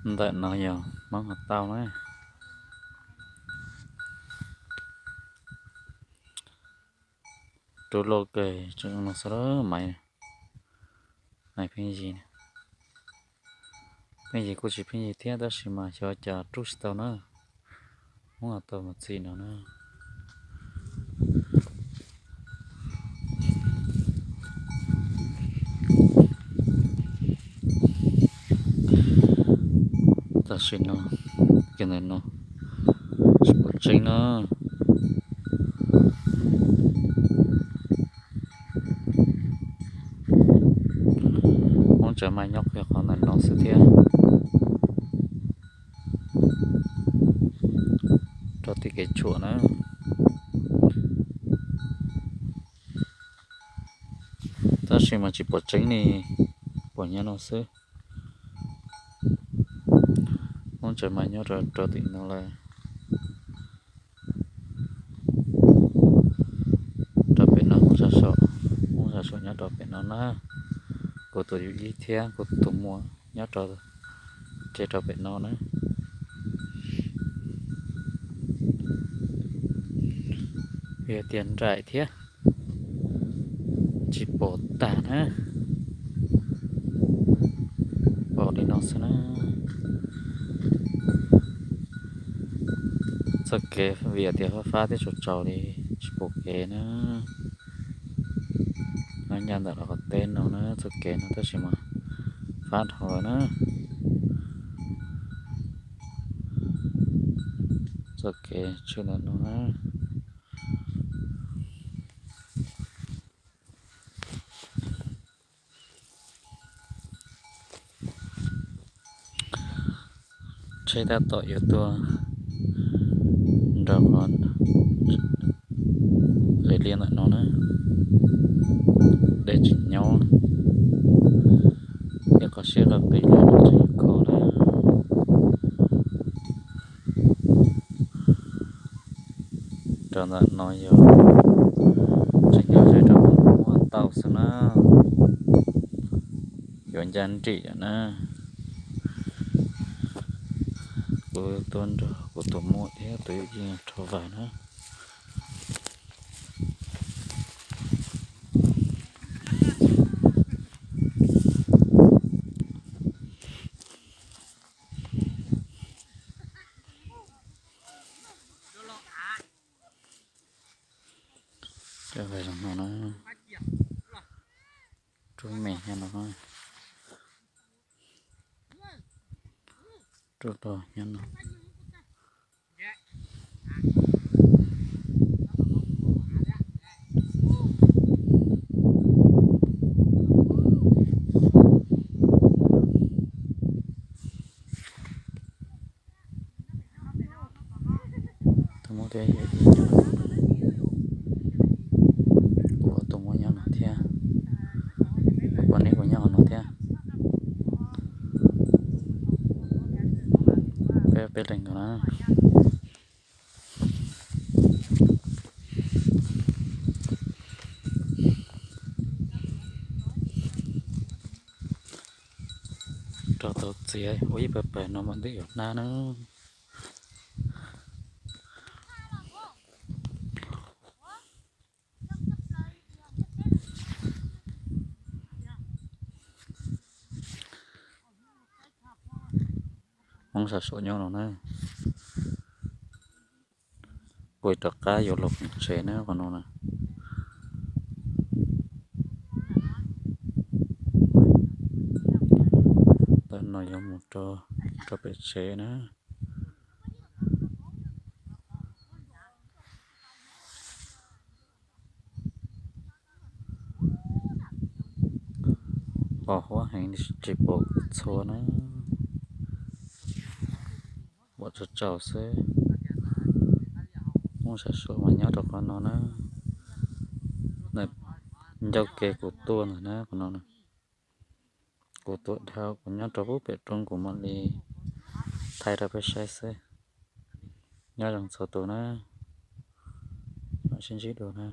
Ntawm no yog Hmoob Hauv Tauj na. Rub loj kawg tseem no xwb lauj, maiv, maiv pheej yig. Pheej yig kuj tsis pheej yig thiab tab sis mas xyov cas rub tsis tau na. Hmoob Hauv Tauj mus txij no na. Tam sim no, kiag ntawm no, tsis pom tseeb na. Hmoob tseem mas nyob kiag qhov ntawm no xwb thiab, rau tim kev tshuam na. Tab sis mas tsis pom tseeb li, pom nyob no xwb. Hmoob tseem mas nyob rau, rau tim no lawm. Rau pem no Hmoob sab saum, Hmoob sab saum nyob rau pem no na. Kuv tus yawm yij thiab kuv tus muam nyob rau, ces rau pem no na. Vim tias nraim thiab tsis pom tag na. Pom li no xwb na. Txoj kev vim tias fab fab thiab tsaus tsaus li tsis pom kev na. No nyaj ntawm lawv qhov teb no na, txoj kev no tab sis mas fab dhau lawm na. Txoj kev tshwm ntawm no na. Tsheb tab tom yuav tuaj nrog qhov liaj ntawm no na, dej tsis nyob, yog qhov siab qhov qis los tsis kho na. Rau ntawm no yog tseem nyob ze rau Hmoob Hauv Tauj xwb na, yuav ncaj nrim lawm na. Kuv tuaj nrog kuv tus muam thiab tus yawm yij rho vawg na. Coj vawg zoo no na. Rub me nyob no, rub dog nyob no. Tus muam thiab yawm yij nyob, kuv tus muam nyob no thiab, kuv poj niam kuj nyob hauv no thiab. Peb, peb leeg nkaus na. Rau tau txiav ua ib pawg pawg no mam ntim yuav hnab na. Hmoob sab saum nyob no na. Kuv rov qab yuav los tsev na qhov no na. Ntawm no yuav mus rau, rau pem tsev na. Pos huab heev tsis pom txhua na. Pom tsaus tsaus xwb. Hmoob sab saum mas nyob rau qhov no na. Ncauj ke kuv tuaj ntag na qhov no na. Kuv tuaj dhau, kuv nyob rau pub pem roob kuv mam li thaij rau peb saib xwb. Nyob zoo txhua tus na, mam sib ntsib dua na.